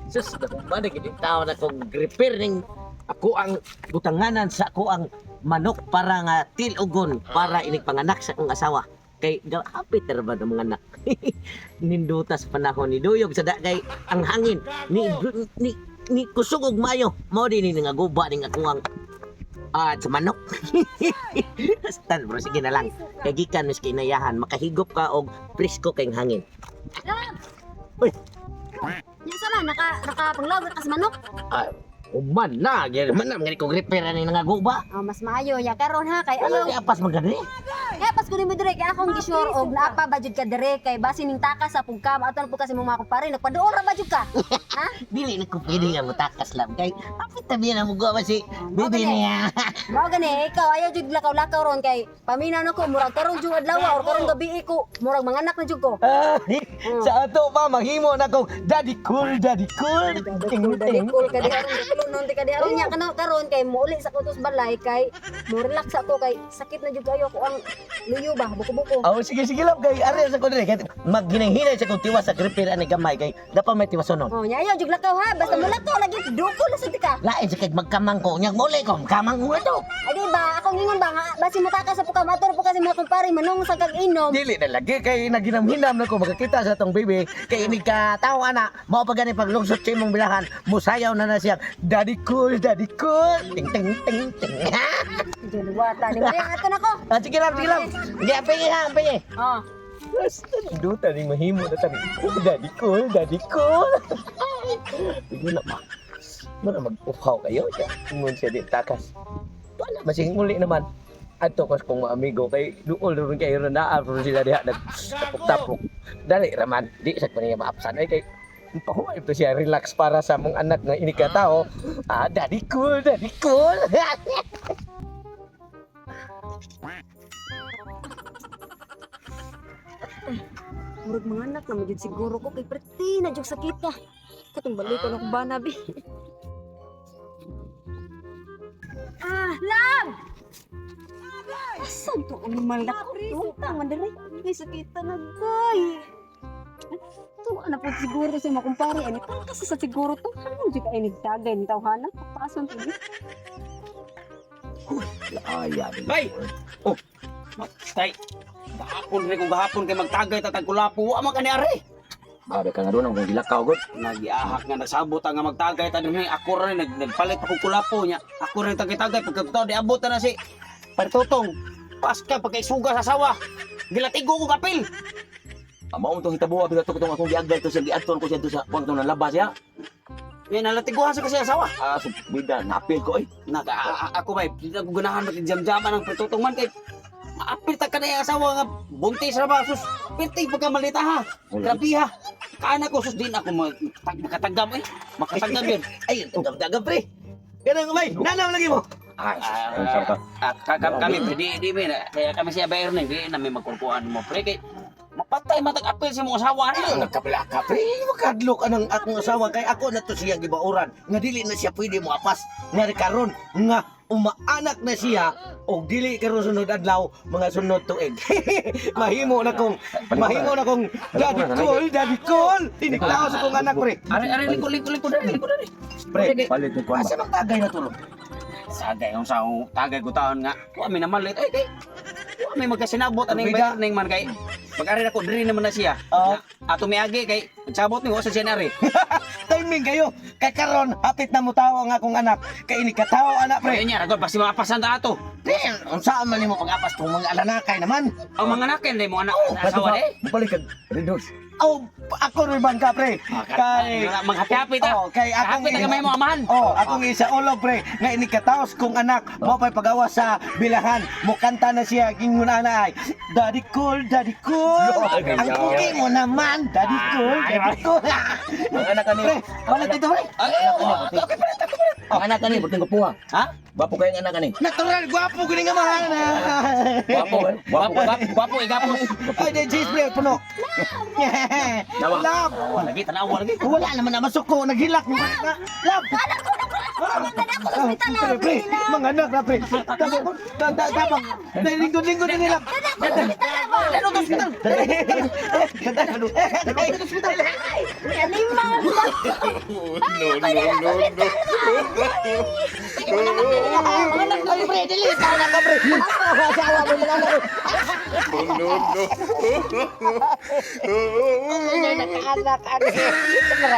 Sus, ba na gid tao na kong gripir ning ako ang butanganan sa ako ang manok para nga tilugon para inig panganak sa akong asawa. Kay hapit ra ba ng mga anak? Ninduta sa panahon ni duyog sa dagay ang hangin ni ni ni kusog og maayo. Mao din ni nga guba ning ako ang sa manok. Stan bro, sige na lang. Kay gikan mis kinayahan, makahigop ka og presko kay hangin. Love! Uy. Nya sa man naka ka sa manok. Ah, uman na, gyud man na ngani ko repair ani nga guba. Oh, mas maayo ya karon ha kay Wala ayaw. di apas magani. Kaya pas kunin mo dire kay akong gisure og naa pa ba jud ka dire kay basi ning takas sa pugkam ato na pud kasi mong mga kumpare nagpaduol ra ba jud ka? Ha? Dili na ko pwede nga mutakas lang kay apit tabi na mo guba si bibi niya. Mao gani ikaw ayaw jud lakaw-lakaw ron kay paminaw nako murag karon jud adlaw or karon gabi ko murag manganak na jud ko. Ay, sa ato pa mahimo na kong daddy cool, daddy cool. Ting Dali ting. cool ka di aron cool nun di ka di aron nya kano karon kay muuli sa kutos balay kay mo relax ako kay sakit na jud kayo ako ang luyo ba buko-buko. Oh, sige sige lang kay ari sa ko dire kay maghinay-hinay sa kong tiwas sa repair ani gamay kay dapat may tiwasonon. Oh, nya ayaw jud lakaw ha basta mo lakaw lagi duko na sad ka. Lain sa kay magkamang ko nya muli ko kamang ko ito. Ay di ba akong ingon ba nga basi mo takas sa pugkam ato na pud kasi mga kumpare manong sa kag inom. Dili na lagi kay naginamhinam na ko makakita sa tong baby kay ini ka tao ana mao pa gani paglungsot sa imong bilahan musayaw na na siya daddy cool ting ting ting ting. Juluwata ni mo ato na ko. Ah, sige lang, sige lang. Sige, pingi ha, pingi. Oh. Basta duta ni mahimo na tani. Daddy cool, daddy cool. Sige na ba. Mura mag-uhaw kayo siya. Ingon siya di takas. Wala, masing muli naman. Ato kas kong mga amigo kay duol ron kay ron naa ron sila diha nagtapok-tapok. Dali raman, di sa kaniya maapsan ay kay pahuway to siya relax para sa mong anak nga ini ka tao. Ah, daddy cool, daddy cool. Murag mga anak na jud siguro ko kay perti na jud sakita. Katong balik ko na kong bana bi. Ah, love! Asan to animal na ko? Tunta man diri. May sakita na gay. Tuwa na po siguro sa mga kumpare. Ani kasi sa siguro to. Ano jud ay nagtagay ni tawhana? Pason to. Ay, Bay! Oh! Tay! Gahapon rin kung gahapon kay magtagay tatag kulapo. Wa man kani are. Babe ka nga doon, ang gilakaw god. Nagiahak nga nagsabot ang nga magtagay ta dinhi. Ako ra ni nagpalit pa kog kulapo niya. Ako rin tagay-tagay pagkatao di abot na si Partutong. Paska pagkaisuga sa sawa. Gilatigo ko kapil. Mao tong hitabo abi kato katong akong giagay to siya giadton ko siya to sa kuang tong nalabas siya. Yan nalatiguhan sa kasi asawa. Ah, so bida napil ko oy. Naka ako bay, di na ko ganahan magjamjaman ang Partutong man kay maapil ta kanay asawa nga buntis ra ba sus. Pirti pagka malita ha. Grabe ha. Kaana ko sus din ako makatagam eh. Makatagam yun. Ay, tagam-tagam pre. Ganun may, nanaw lagi mo. Ay, sus, ka. Ah, kami pre, di mi na kaya kami siya bayar ning di na may magkurkuan mo pre kay mapatay matag apil sa imong asawa Ano ni. nagkabala ka pre? Makadlok anang akong asawa kay ako na to siya gibauran. Nga dili na siya pwede mo apas. Nga karon nga umaanak na siya og dili karon sunod adlaw mga sunod tuig. Mahimo na kong daddy cool, daddy cool. Tinigtao sa kong anak pre. Are are liko liko liko dali liko dali. Pre, Palit ni kuan ba? asa bang tagay na tulog? Sagay ang sa tagay ko taon nga. Wa mi namalit ay kay wa mi magkasinabot aning Bida. bayar ning man kay pag ari nako diri naman na siya. Oo. Ato miagi kay sabot ni wa sa siya ari. Timing kayo. Kay karon hapit na mo tawo ang akong anak. Kay ini katawo anak pre. Pre niya ragod basi mapasan ta ato. Pre, unsa man nimo pag-apas tong mga alanakay naman? Ang mga nakin day mo anak asawa di. Balik kag Red Horse. Oh, ako rin ka pre. Kay Maghapi-hapi ta. Oh, kay akong Happy ta gamay mo amahan. Oh, akong isa ulo pre nga ini kataos kong anak mo pa'y pagawa sa bilahan. Mukanta na siya gingon ana ay. Daddy cool, daddy cool. Ang pugi mo naman, daddy cool, daddy cool. Ang anak ani. Pre, wala dito pre. Ay, okay pre, tako pre. Ang anak ani buting kupuha. Ha? Gwapo kay ang anak ani. Natural gwapo gani nga mahal na. Gwapo, eh. Gwapo, Gwapo. gwapo, gwapo, igapos. Ay, di cheese pre puno. Nawa. Love. Lagi tanawa lagi. Wala naman na masuko, naghilak mo. Love. Anak ko na ko sa ospital Pre, pre, mga anak na pre. Tabang, tabang, tabang. Lingkod-lingkod na nila. Ano to hospital? Animal ba? No, no, no, no. Mga anak ko, pre, dili ka na ko, pre. Ako asawa mo, mga anak ko. No, no, no. Ay, nakaanak, ano. Pre.